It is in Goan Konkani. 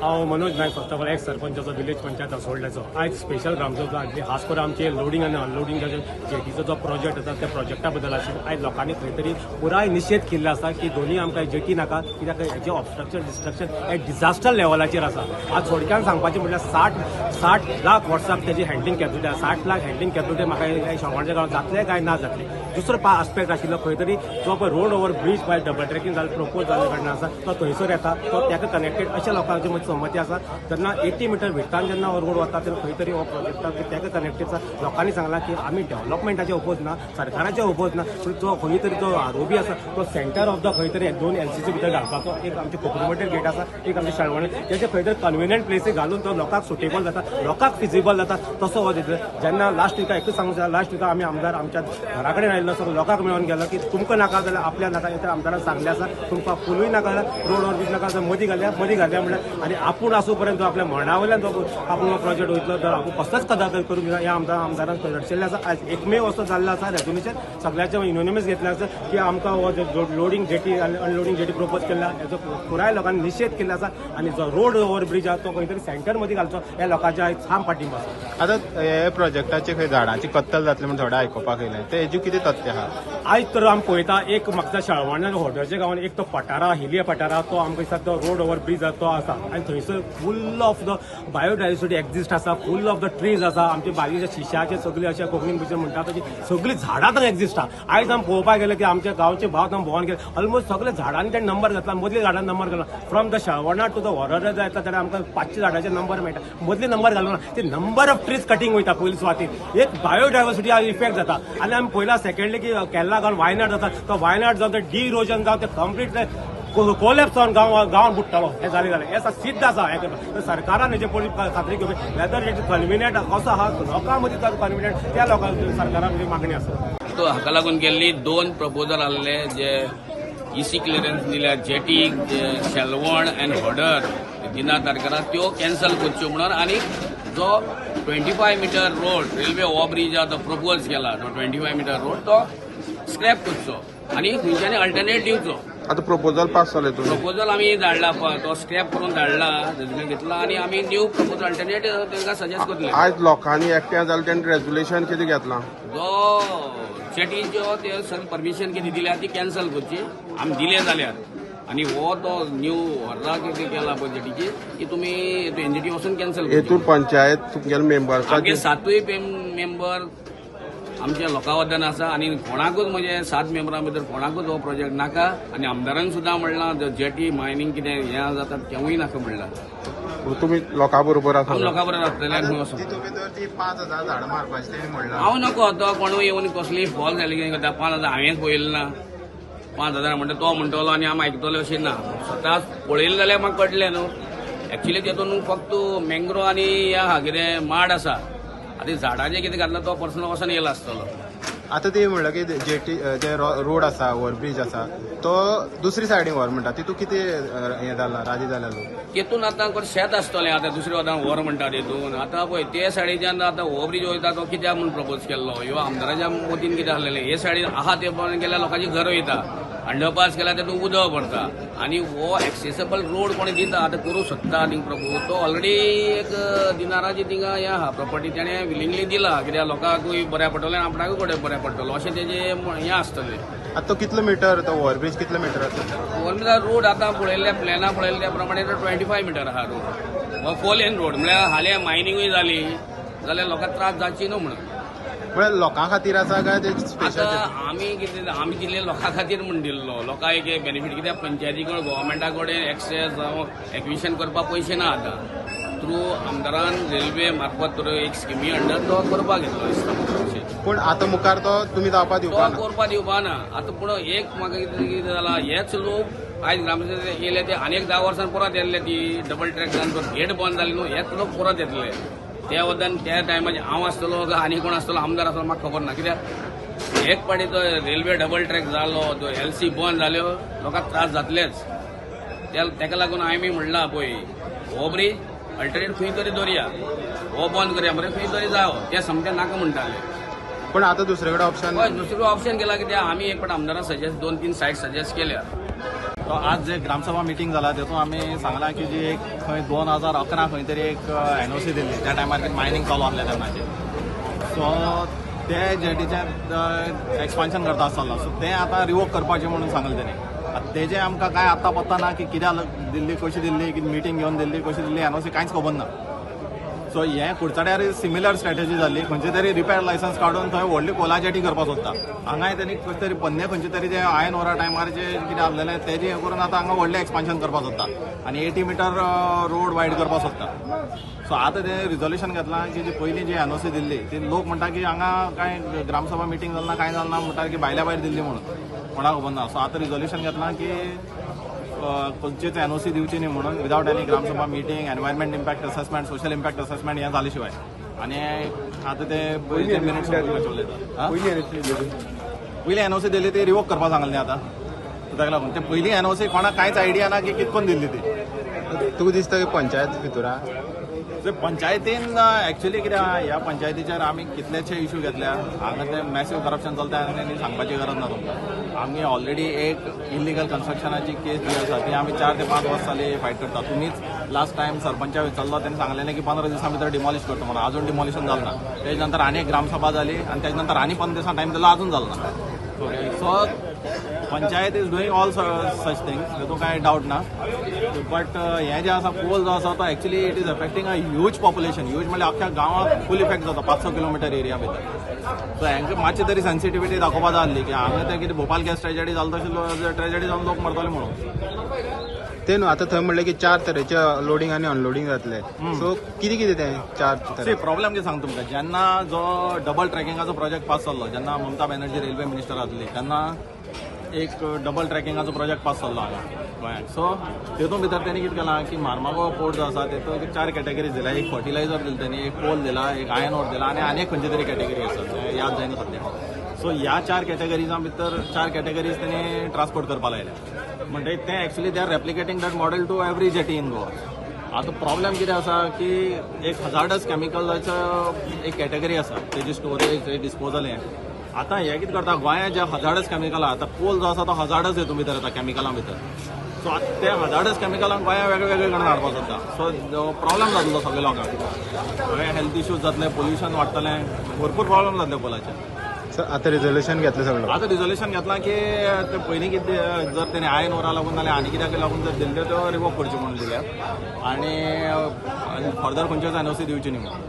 हांव Manoj Naik, first of all ex सरपंचाचो विलेज पंचायत असोल्ड्याचो. आयज स्पेशल ग्रामसभा हाडली, खास करून आमचे लोडींग आनी अनलोडींग जेटीचो जो प्रोजेक्ट आसा त्या प्रोजेक्टा बद्दल आशिल्लो. आयज लोकांनी खंय तरी पुराय निशेध केल्लो आसा की दोनूय आमकां जेटी नाका, कित्याक हेजें ऑबस्ट्रक्शन डिस्ट्रक्शन हे डिझास्टर लेवलाचेर आसा. आज थोडक्यान सांगपाचें म्हळ्यार 60 लाख वर्साक तेजी हँडलिंग कॅपॅसिटी आसा. 60 लाख हँडलिंग कॅपॅसिटी म्हाका शेवणच्या गांवांत जातलें काय ना जातलें. दुसरो आस्पेक्ट आशिल्लो खंय तरी जो पळय रोड ओवर ब्रीज पळय डबल ट्रॅकिंग जालें प्रपोज जाल्ले कारणान आसा तो थंयसर येता, तो ताका कनेक्टेड अशा लोकांची मदीं सहमती आसा. तेन्ना 80 मिटर विड्थान जेन्ना हो रोड वता तेन्ना खंय तरी हो प्रोजेक्टाक ताका कनेक्टेड आसा. लोकांनी सांगलां की आमी डेव्हलपमेंटाचे ओपोज ना, सरकाराचे ओपोज ना, पूण जो खंय तरी जो आरोपी आसा तो सेंटर ऑफ the खंय तरी दोन एलसीसी भितर घालपाचो. एक आमचे कोकरीमटेर गेट आसा, एक आमचे शेळवणे, तेजे खंय तरी कन्विनियंट प्लेसी घालून तो लोकांक सुटेबल जाता, लोकांक फिजिबल जाता तसो हो दितलो. जेन्ना लास्ट विका एकूच सांगूंक जाय, लास्ट विका आमी आमदार आमच्या घरा कडेन आयिल्लो, सगळो लोकांक मेळोन गेलो की तुमकां नाका जाल्यार आपल्या नाका. तर आमदारान सांगलें आसा तुमकां फुलूय नाका जाल्यार रोड ओवर ब्रीज नाका जाल्यार मदीं घालया, मदीं घालया म्हणल्यार आनी आपूण आसूं पर्यंत आपल्या मरणा वयल्यान जो आपूण प्रोजेक्ट वयतलो तर आपूण कसलोच कदाचर करूंक दिना ह्या आमदारान दर्शयल्लें आसा. आयज एकमेव असो जाल्लो आसा रेजोल्युशन सगळ्याचें युनोनिमस घेतलें आसा की आमकां हो जो लोडींग जेटी आनी अनलोडींग जेटी प्रपोज केल्ला हेजो पुराय लोकांनी निशेध केल्लो आसा आनी जो रोड ओवर ब्रीज आसा तो खंय तरी सेंटर मदीं घालचो ह्या लोकांच्या आयज साम पाठिंबो आसा. आतां हे प्रोजेक्टाचे खंय झाडांची कत्तल जातली म्हूण थोडे आयकुपाक येयलें, ते हेजी कितें तथ्य आहा? आयज तर आमी पळयता एक म्हाका शेळवण्या होटलच्या गांवान एक तो पठारा हिलिया पठारा तो आमकां दिसता तो रोड ओवर ब्रीज आसा तो आसा आनी थंयसर full of the biodiversity exist आसा, फूल ऑफ the trees आसा. आमचे बाजूच्या शिशाचे सगळे अशे कोंकणीन भशेन म्हणटा तशी सगळीं झाडां थंय एक्झिस्ट आसा. आयज आमी पळोवपाक गेले की आमच्या गांवचे भाव आमी भोंवन गेले ऑलमोस्ट सगळे झाडांनी ते नंबर घातला, मदले झाडांनी नंबर घातला. फ्रॉम the शेळवणा टू the व्हरर जाता जाल्यार आमकां 500 झाडांचे नंबर मेळटा, मदले नंबर घालून ते नंबर ऑफ ट्रीज कटींग वयता पयली सुवातेर एक बायोडायवर्सिटी इफेक्ट जाता. आनी आमी पळयला सेकंडली की केरला गांव वायनाड जाता तो वायनाड जावन ते डिरोजन जावन ते कंप्लीट कोलॅप्स जावन गांवान बुडटलो. हें जालें जालें हें सिद्ध आसा. हें करपाक सरकारान हेजे पयलीं खात्री घेवपी वेदर it convenient कसो आहा लोकां मदीं कन्विनियंट त्या लोकांक सरकारान मागणी आसा. तो हाका लागून गेल्ली दोन प्रपोजल आहले जे इसी क्लियरन्स दिल्या जेटी शेलवण अँड हॉडर दिना तारखेला त्यो कॅन्सल करच्यो म्हणून आनी जो 25 meter road railway over bridge आहा तो प्रपोज केला तो 25 मिटर रोड तो स्क्रॅप करचो आनी खंयच्यानी अल्टरनेट दिवचो. आतां प्रपोजल पास जालें तुमी? प्रपोजल आमी धाडला, तो स्क्रॅप करून धाडला, रेजोल्युशन घेतला आनी आमी न्यू प्रपोजल अल्टरनेट तांकां सजेस्ट करतले. आयज लोकांनी एकठांय जालें तेणी रेजोल्युशन कितें घेतलां? जो जेटीच्यो ते सगळे परमिशन कितें दिल्या ती कॅन्सल करची आमी दिले जाल्यार आनी हो तो न्यू व्हरला कितें केला पळय जेटीची ती तुमी एनजीटी वचून कॅन्सल करची. हेतून पंचायत तुमगेले मेंबर्साचे आमगे 7 मेंबर आमच्या लोकां वतीन आसा आनी कोणाकूच म्हणजे 7 मेंबरां भितर कोणाकूच हो प्रोजेक्ट नाका आनी आमदारान सुद्दां म्हणलां जेटी मायनींग कितें हें जाता तेंवूय नाका म्हणलां. तुमी लोकां बरोबर आसा? आमी लोकां बरोबर आसतले आनी खंय वचों. तितून भितर ती 5,000 झाडां मारपाची तेणी म्हणलां. हांव नको तो कोणूय येवन कसली फॉल्स एलिगेशन करता. 5,000 हांवेंच पळयलें ना, 5,000 म्हणटा तो म्हणटलो आनी आमी आयकतले अशें ना. स्वता पळयलें जाल्यार म्हाका कळटलें न्हू. एक्चुली तेतून फक्त मँग्रो आनी हें आहा कितें माड आसा आतां झाडांचें कितें घातलां तो पर्सनल वचोन येयला आसतलो. आतां ते म्हणलां की जेटी जे रोड आसा ओवरब्रीज आसा तो दुसरी सायडीन व्हर म्हणटा, तितून कितें हें जाला राजी जाल्या लोक? तेतून आतां कोण शेत आसतलें आतां दुसरे वतान व्हर म्हणटा तेतून. आतां पळय ते सायडीच्यान आतां हो ब्रीज वयता तो कित्याक म्हूण प्रपोज केल्लो ह्यो आमदाराच्या मतीन कितें आसलेलें. हे सायडीन आहा ते पळोवन गेल्यार लोकांची घर वयता, अंडरपास केल्यार तेतून उदक भरता आनी हो एक्सेसेबल रोड कोणी दिता आतां करूंक सोदता थिंग प्रपोज तो ऑलरेडी एक दिनाराची थिंगा हें आहा प्रॉपर्टी तेणें विलिंगली दिला कित्याक लोकांकूय बऱ्या पडटलें आनी आपणाकूय बऱ्या पडटलो अशें तेजें हें आसतलें. आतां तो कितलो मिटर तो ओवरब्रीज कितलो मिटर आसा? ओवरब्रीज रोड आतां पळयल्ल्या प्लॅना पळयल्ल्या त्या प्रमाणे 25 मिटर आहा रोड, हो 4 लेन रोड म्हळ्यार हाल्यां मायनिंगूय जाली जाल्यार लोकांक त्रास जावची न्हू म्हणून. म्हळ्यार लोकां खातीर आसा काय ते स्पेशल? आतां आमी कितें आमी दिल्ले लोकां खातीर म्हूण दिल्लो, लोकांक एक बेनिफीट कित्याक पंचायती कडेन गोवोरमेंटा कडेन एक्सेस जावं एक्विशन करपाक पयशे ना. आतां थ्रू आमदारान रेल्वे मार्फत एक स्किमी अंडर तो करपाक घेतलो दिसता. पूण आतां मुखार तो तुमी जावपा दिवपा तो करपा दिवपा ना. आतां पूण एक म्हाका कितें जालां हेच लोक आयज ग्रामपंचायती येयले ते आनी 10 वर्सां परत येयल्ले ती डबल ट्रॅक जावन तो गेट बंद जाली न्हू हेच लोक परत येतले. त्या वतान त्या टायमाचेर हांव आसतलो काय आनी कोण आसतलो आमदार आसतलो म्हाका खबर ना. कित्याक एक पाटी तो रेल्वे डबल ट्रॅक जालो तो एलसी बंद जाल्यो लोकांक त्रास जातलेच. तेका लागून हांवें म्हणलां पळय हो ब्रीज अल्टरनेट खंय तरी दवरया, हो बंद करया मरे खंय तरी जावो ते सामकें नाका म्हणटाले. पण आतां दुसरे कडेन ऑप्शन हय दुसरो ऑप्शन केला कित्याक आमी एक पाट आमदारान सजेस्ट 2-3 सायट सजेस्ट केल्या. तो आज जे ग्रामसभा मिटींग जाला तेतून आमी सांगलां की जी एक खंय 2011 खंय तरी एक एनओसी दिल्ली त्या टायमार मायनींग चालू आसलें तेन्नाचें. सो ते जेटीचें एक्सपान्शन करता आसतना सो तें आतां रिवोक करपाचें म्हणून सांगलें तेणी. आतां तेजें आमकां कांय आतां पत्ता ना की कित्याक दिल्ली, कशी दिल्ली, की मिटींग घेवन दिल्ली, कशी दिल्ली एनओसी कांयच खबर ना. सो हें कुडचड्यार सिमिलर स्ट्रॅटेजी जाल्ली, खंयचे तरी रिपेर लायसन्स काडून थंय व्हडली कोला जेटी करपाक सोदता. हांगाय तेणी खंय तरी पोन्ने खंयचे तरी ते आयन ओरा टायमार जे कितें आसलेलें तेजें हें करून आतां हांगा व्हडलें एक्सपान्शन करपाक सोदता आनी 80 मिटर रोड वायड करपाक सोदता. सो आतां तें रिजोल्युशन घेतलां की जी पयलीं जी एनओसी दिल्ली ती लोक म्हणटा की हांगा कांय ग्रामसभा मिटींग जालें ना, कांय जालें ना, म्हणटा की भायल्या भायर दिल्ली म्हणून कोणाक खबर ना. सो आतां रिजोल्युशन घेतलां की खंयचीच एनओसी दिवची न्ही म्हणून without any gram sabha meeting, environment impact assessment, social impact assessment हें जाले शिवाय. आनी आतां ते पयलीं मिनिट्स पयलीं एनओसी दिल्ली ती रिवोक करपाक सांगलें आतां. ताका लागून ते पयलीं एनओसी कोणाक कांयच आयडिया ना की कितकोन दिल्ली ती. तुका दिसता की पंचायत फितुरा पंचायतीन एक्चुअली कितें ह्या पंचायतीचेर आमी कितलेशे इशू घेतल्या. हांगा ते मॅसिव करप्शन चलता आनी सांगपाची गरज ना तुमकां. आमी ऑलरेडी एक इलिगल कन्स्ट्रक्शनाची केस जी आसा ती आमी 4 ते 5 वर्स जाली फायट करता. तुमीच लास्ट टायम सरपंचा विचारलो, तेणी सांगलेलें की 15 दिसां भितर डिमॉलिश करता म्हणून, आजून डिमॉलिशन जालें ना. तेज नंतर आनी एक ग्रामसभा जाली आनी तेज नंतर आनी 15 दिसां टायम दिलो, आजून जालो ना. So panchayat is doing all such things, तितून कांय डावट ना. बट हें जें आसा कोल जो आसा तो actually it is affecting a huge population. Huge म्हणल्यार अख्ख्या गांवाक फूल इफेक्ट जाता 500 किलोमिटर एरिया भितर. सो हांकां मातशी तरी सेन्सिटिविटी दाखोवपा जाय आसली की हांगा तें कितें भोपाल गॅस ट्रेजडी जालें तशें ट्रेजडी जावन लोक मरतले म्हणून. ते न्हू आतां थंय म्हणलें की 4 तरेचे लोडींग आनी अनलोडींग जातले. सो कितें कितें तें 4 तरे? प्रॉब्लेम कितें सांग तुमकां, जेन्ना जो डबल ट्रॅकिंगाचो प्रोजेक्ट पास जाल्लो, जेन्ना ममता बॅनर्जी रेल्वे मिनिस्टर आसली तेन्ना एक डबल ट्रॅकिंगाचो प्रोजेक्ट पास जाल्लो हांगा गोंयांत. सो तेतून भितर तेणी कितें केलां की मार्मागोवा पोर्ट जो आसा तेतून 4 कॅटेगरीज दिल्या. एक फर्टिलायझर दिलें तेणी, एक कोल दिला, एक आयन ओर दिला आनी आनी एक खंयची तरी कॅटेगरी आसा तें याद जायना सद्या. सो ह्या 4 कॅटेगरीजां भितर 4 कॅटेगरीज तेणी ट्रान्सपोर्ट करपाक लायल्या. म्हणटकीर तें actually they are replicating that model to every jetty in Goa. आतां प्रॉब्लेम कितें आसा की एक हजार्डस केमिकलाचो एक कॅटेगरी आसा, तेजी स्टोरेज, डिस्पोजल हें. आतां हें कितें करता गोंयांत जे हजार्डस केमिकल आहा, आतां कोल जो आसा तो हजार्डस हेतून भितर येता केमिकलां भितर. सो आतां ते हजार्डस केमिकलांक गोंयांत वेगळे वेगळे कडेन हाडपाक सोदता. सो प्रॉब्लेम जातलो सगळे लोकांक, सगळे हेल्थ इश्यूज जातले, पोल्युशन वाडटलें, भरपूर प्रॉब्लेम जातले कोलाचे. आतां रिजोल्युशन घेतलें सगळें? आतां रिजोल्युशन घेतलां की ते पयलीं कितें जर तेणी आयन ओरा लागून जाल्यार आनी कित्याक लागून जर दिल्ल्यो त्यो रिवोक करच्यो म्हणून दिल्या आनी फर्दर खंयच्योच एनओसी दिवची न्ही म्हणून.